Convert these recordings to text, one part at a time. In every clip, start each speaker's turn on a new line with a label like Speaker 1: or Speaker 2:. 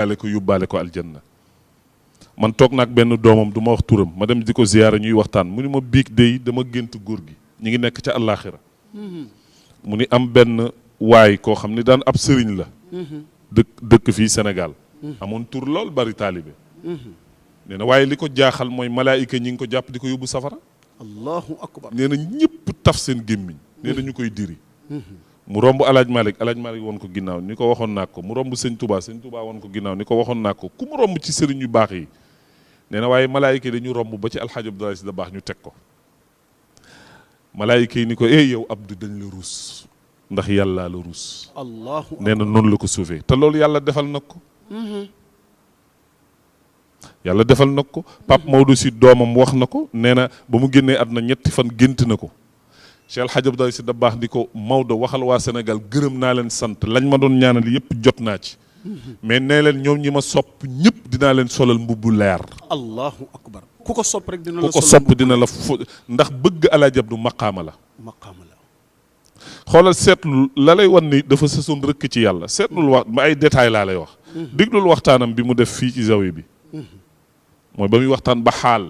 Speaker 1: ale ko yóbbaale ko aljanna. man toog naag benn doomam du ma wax turam ma dem di ko ziyaara ñuy waxtaan mu ni ma biig dey dama gént góor gi ñu ngi nekk ca àllaaxira mu ni am benn waay koo xam ni daan ab sëriñ la dëkk fii Sénégal amoon tur lool bari taalibe nee na waaye li ko jaaxal mooy malaayika ñi ngi ko jàpp di ko yóbbu safara
Speaker 2: allahu akbar
Speaker 1: nee na ñëpp taf seen gémmiñ nee na ñu koy diri mu romb alaaj Malick woon ko ginnaaw ni ko waxoon naa ko mu romb sëñ Touba woon ko ginnaaw ni ko waxoon naa ko ku mu romb ci sëriñ yu baax yi nee na waaye malaayika yi dañu romb ba ci alxaaji Abdoul Aziz da baax ñu teg ko malaayika yi ni ko yow Abdou dañ la ruus ndax yàllaa la ruus
Speaker 2: allahu
Speaker 1: nee na noonu la ko sauvé te loolu yàlla defal nag ko yàlla defal nag ko Pape Maodo si doomam wax na ko nee na ba mu génnee àdduna ñetti fan gént na ko Cheikh Alxaaji Abdoul Aziz da baax di ko Maodo waxal waa Sénégal gërëm naa leen sant lañ ma doon ñaanal yëpp jot naa ci mais nee leen ñoom ñi ma sopp ñëpp dinaa leen solal mbubbu leer
Speaker 2: allahu akbar ku ko sopp rek dina la
Speaker 1: ku ko sopp dina la ndax bëgg Alaaji Abdu maqaama la xoolal seetlu la lay wan ni dafa sësoon rëkk ci yàlla seetlul wax ma ay détails laa lay wax déglul waxtaanam bi mu def fii ci zawi bi mooy ba muy waxtaan ba xaal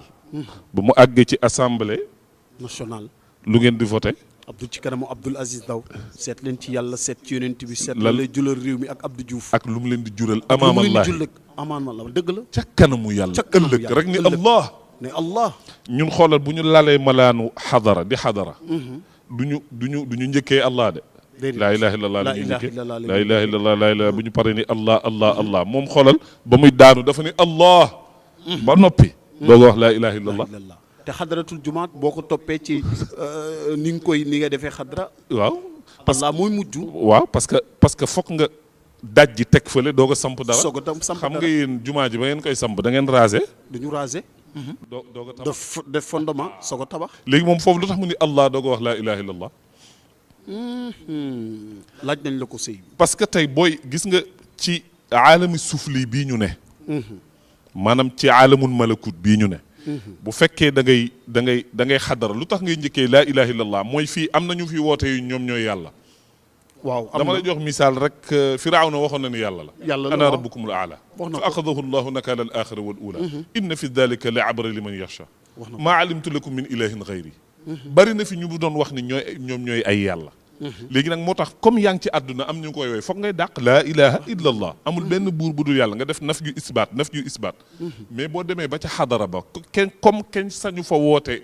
Speaker 1: ba mu àggee ci assemblée
Speaker 2: nationale
Speaker 1: lu ngeen di voté
Speaker 2: Abdou ci kanamu Abdoul Aziz Daw seet leen ci yàlla seet ci yonent bi seet lan lay julal réew mi ak Abdou Diouf
Speaker 1: ak lu mu leen di jural amaamallaahi
Speaker 2: amaamallaahi dëgg la
Speaker 1: ca kanamu yàlla ëllëg rek ni allah
Speaker 2: ne allah
Speaker 1: ñun xoolal bu ñu lalee malaanu xadara di xadara duñu njëkkee allah de laa ilaha illallah la ñuy njëkkee laa ilaha illallah laa ilaha bu ñu paree ni allah allah allah moom xoolal ba muy daanu dafa ni allah ba noppi dooga wax laa ilaha illallah
Speaker 2: te xadaratul jumaat boo ko toppee ci ni nga defee xadra
Speaker 1: waaw
Speaker 2: allah mooy mujj
Speaker 1: waaw parce que foog nga daj ji teg fële doog a samp dara
Speaker 2: soog a tam samp
Speaker 1: xam nga yéen jumaa ji ba ngeen koy samp da ngeen raser
Speaker 2: dañu raser
Speaker 1: doog a tabax
Speaker 2: def fondement soog a tabax
Speaker 1: léegi moom foofu lu tax mu ni allah doog a wax laa ilaha illallah
Speaker 2: laaj nañ la ko sëy
Speaker 1: parce que tey booy gis nga ci aalami sufli bii ñu ne maanaam ci aalamun malakut bii ñu ne bu fekkee da ngay xadara lu tax ngay njëkkee laa ilaha illallah mooy fii am na ñu fi woote yu ñoom ñooy yàlla
Speaker 2: waaw
Speaker 1: dama lay jox misaal rek firawna waxoon na ni yàlla la ana rabbukumul aala fa axadahu llahu nakaala al axira wal ula inna fi dalika la abra liman yaxsha maa alimtu lakum min ilahin gayri bari na fi ñu doon wax ni ñoom ñooy ay yàlla léegi nag moo tax comme yaa ngi ci àdduna am ñu koy wooy foog ngay dàq laa ilaha illa allah amul benn buur bu dul yàlla nga def naf ju isbaat mais boo demee ba ca xadara ba kenn sañu fa woote